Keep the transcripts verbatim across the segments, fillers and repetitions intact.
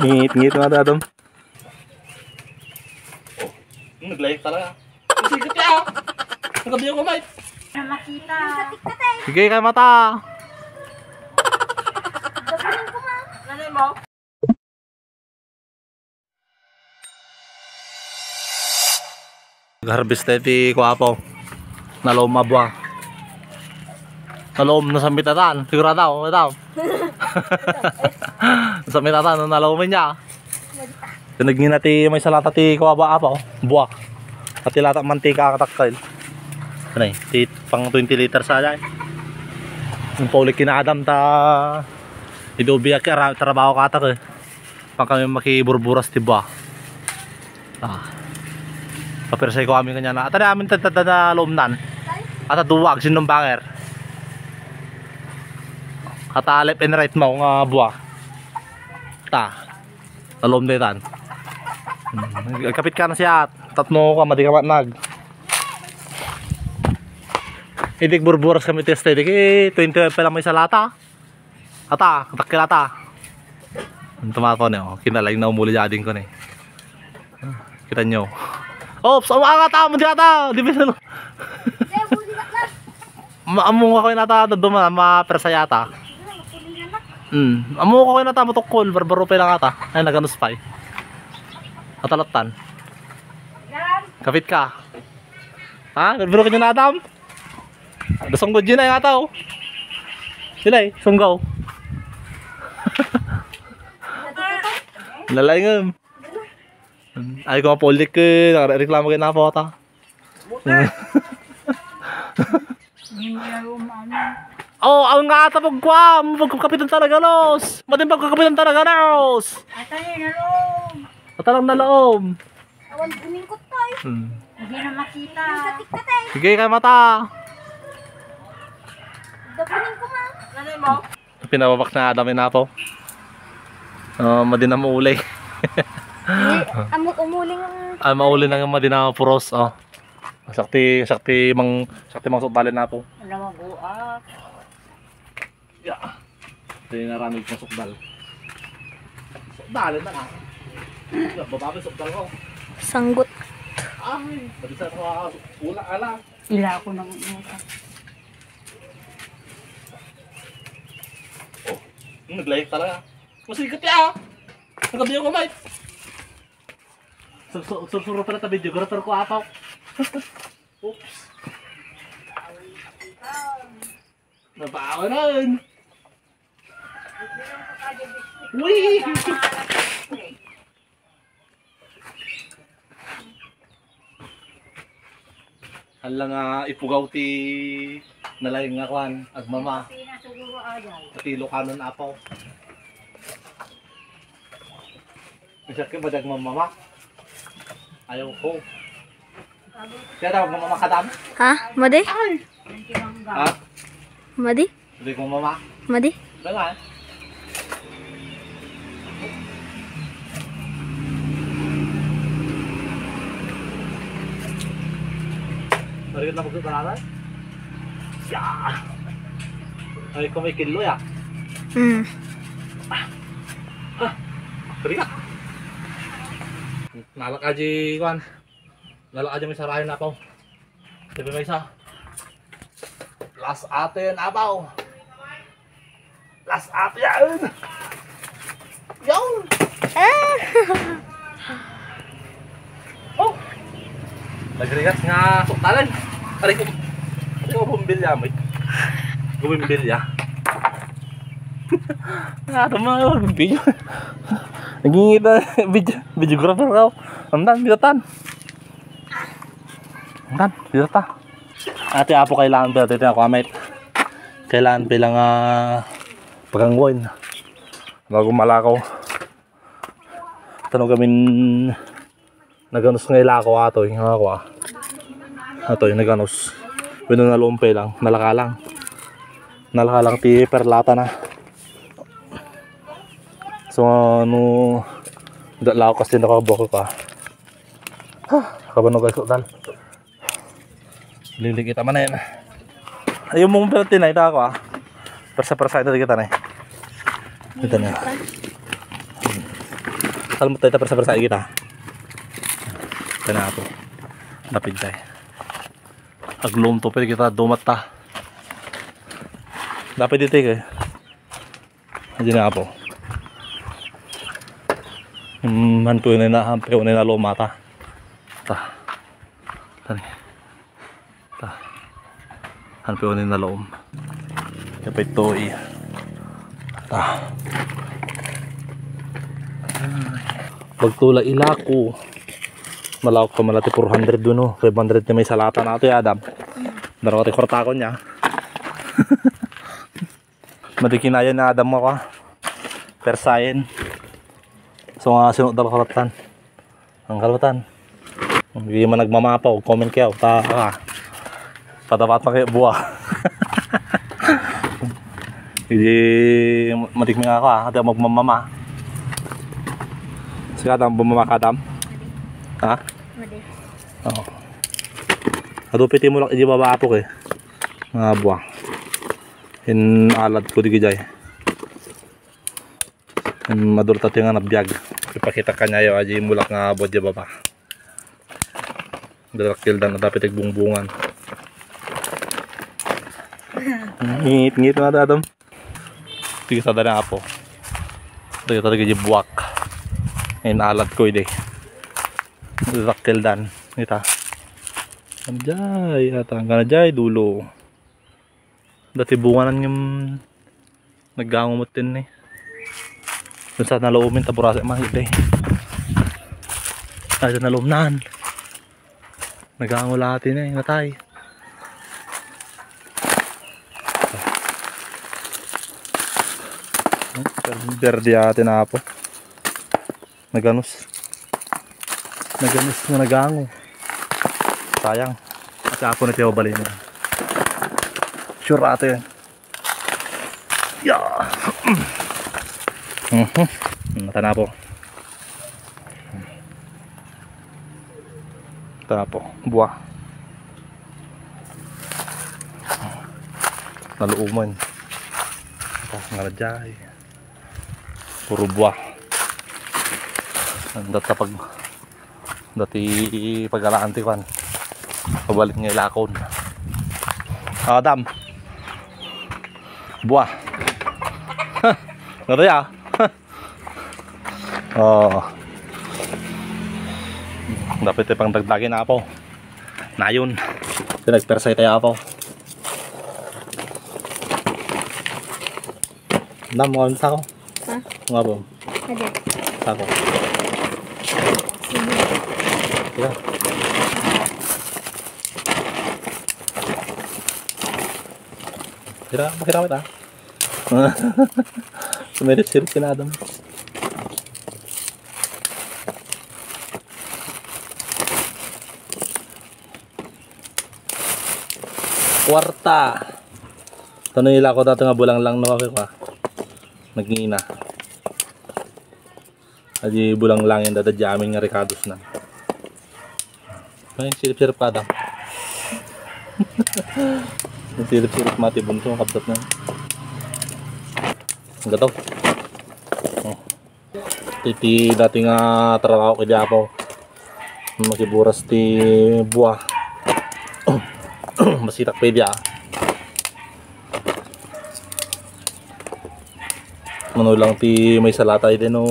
Ngit-ngit, mga dadam. Oh, naglayag talaga. Kasi ikot ka, ah. Nagabi ako, Mike. Na makita. Sige, kay mata. Ano mo? Nag-harvest tayo ti kuapo. Nalom a buah. Nalom na sa mitatan. Sigurado, ito. Sa mitatan, nalom niya. Tinagngina ti may salata ti kuaba apa, oh. Buah. Pati lata mantika katakkel. Ano eh, ti pang twenty liters sa dyan. Ang paulik kina Adam ta idubi ak ara trabaho katak eh. Pang kami makiburburas ti buah. Ah. Papirsay ko amin kanya na. Ata na amin tadtada na loomnan. Ata duwag, sinumbanger. Ata left and right mo nga buah. Ta. Nalom daytan. Hmm. Kapit ka na siya. Tapno ka, madi ka matnag. Idik burburas kami testa, idik eh, twenty-five pa lang may salata. Ata, katakkel ata. Ang tumato niyo, kinalaing na umuli jading ko ni. Kita nyo. Ops, ang angat amo di ata. Di ba? Ma-, amunga ko yun ata, daduma, mapersa yata. Hmm, amunga ko yun ata, matukol, barbaro pa lang ata. Ay, naganos pa eh. Atalatan. Kapit ka. Ha? Barbaro ka dyan, Adam? Dasong gudyo na yung ataw. Sila eh, sunggaw. Lalaingam. Ay, kung mapulik eh, nakareklamo kayo na po ata. Oh, ang nga ata pagkuam, pagkapitan talaga, nos. Matin pagkapitan talaga, nos. Ata yun, ano? Ata lang na laom. Awan bumingkot to eh. Hmm. Hindi na makita. Sige, kay mata. Dapunin ko nga. Ano mo? Pinababak na Adam inapo. Ah, madi na mauli. Hindi, amo umuling ang Ah, mauli na nga madi na puros, oh. Sakti, sakti mang, sakti mang sukbalin na po. Alam mo, buak. Ya. Ito yung naramig na sukbal. Sukbalin na nga. Baba mo yung sukbal ko. Sanggot. Ay, madi sa mga ula, ala. Ila ako ng utak. Oh, naglayag talaga. Masigat ya, ah. Nagabi ako, Mike. Sur-, sur-, sursuro pala ta videographer ko, apaw. Oops. Nabawanan. Wee! Hala nga ipugaw ti nalaing nga kwan, agmama. Pati Ilocano, apaw. Masakit ba agmamama? Ayaw ko. Kaya daw, agmamama ka, Dam? Ha? Madi? Ay! Ha? Madi? Hindi ko mama. Madi? Wala. Marikit na pagkakalaran? Yeah! Ay, kung may kilo, ya. Mm. Ah! Ah! Marikit. Nalak aji, kwan. Nalak aji may sarayan na ako. Sabi may isa. Last atin, abaw. Last atin. Yaw. Ah! Oh. Nagrigas nga suktalan. Aray ko. Aray ko, bumbilya, may. Bumbilya. Nga, tama, bumbilya. Nagingita, video, videographer raw. Ang dami, bitatan. Tan, dito ta. Ati apo kailangan pala, ito ako, amit. Kailangan pala nga paganggoy. Bago malakaw. Tano gamin naganos nga ilakaw ato, yung ako, ah. Ato, yung naganos. Pwede na lumpay lang, nalaka lang. Nalaka lang ti perlata na. So, ano, da-, lakas din ako, bako ka. Ah, kabano guys, dal. Lilig kita man yan. Ayaw mo mong perte na, ita ako, ah. Persa-persa ito kita na, eh. Ito na. Talmot tayo, persa-persa kita. Tana to. Dapit tayo. Aglom to, pero kita dumat ta. Dapit dito, eh. Ayan na po. Hmm, hanto yun na, hanto yun na lumata. Ta. Tani. Ta. Hanto yun na lom. Kapit to, eh. Ta. Pagtula ilako. Malawak pa malati four hundred dun, oh. Five hundred ti may salata na to, eh, Adam. Darawa ti kwarta ko niya. Madi kinayan ni Adam nga kwa. Persayen. So nga sinukdal kalatan. Ang kalatan. Hindi man nagmamapaw, comment kayo. Ta, ah. Padapat na kayo buwa. Hindi matikmi nga ako, ah. Ate magmamama. Sige, Adam, bumama ka, Adam. Ha? Madi. Oo. Adu piti mulak iti baba, apo, eh. Mga buwa. In alad ko di gijay. In madurta ti nga nabiag. Ipakita kanyayo aji mulak nga buwa di baba. Darakil dan, dapat igbungbungan. Ngit, ngit na dadam. Sige, sa dana, apo. Sige, sa dana, buwak. In alad ko, idi. Darakil dan. Kita. Anjay, ata, ang kanajay, dulo. Dati bunganan ngem naggango met ni. Dun sa naloomin, taburase man, ide. Ay, sa naloomnan. Naggango lahat ni, natay. Berde ate na po. Naganus. Naganus nga nagango. Sayang. At ako na tiyo bali na. Sure ate yan. Yeah. Mhm. Mata na po. Mata na po. Buwa. Naluuman. Ito, nga na dyan. Puro buwa. Ang data pag, dati pagalaan ti kwan. Pabalik nga ilakon. Adam. Buwa. Ngari ah. Oh. Dapat ipang dagdagin, apo. Nayon. Pinagpersay tayo, apo. Nam, mga sako. Ha? Nga po. Ada. Sako. Sige. Tira. Tira, makita kita. Sumirit-sirit si Adam. Kwarta. Ito na nila ako dati nga bulanglang no, ako, ah. Nagngina. Adi bulanglangin dada di amin nga rekados na. Ay, sirip-sirip ka, Adam. Sirip-sirip mati bunso, kabsat na. Ang gato. Oh. Iti dati nga trabaho ko di apo. Makiburas ti buwa. Masitak pa idi, ah. Mano lang ti may salata idi no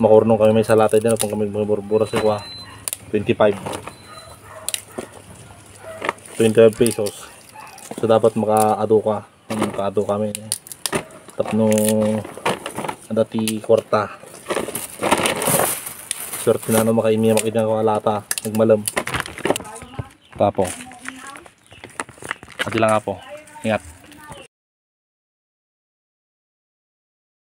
makurnong kami may salata idi no pang kami burburas ko, ah. Twenty-five. Twenty-five pesos. So dapat makaado ka. Ano, kaado kami. Tapno, ada ti kwarta. Swerte na no, makaimiyamak idi nga alata. Nagmalem. Tapo. Adi lang, apo. Ingat.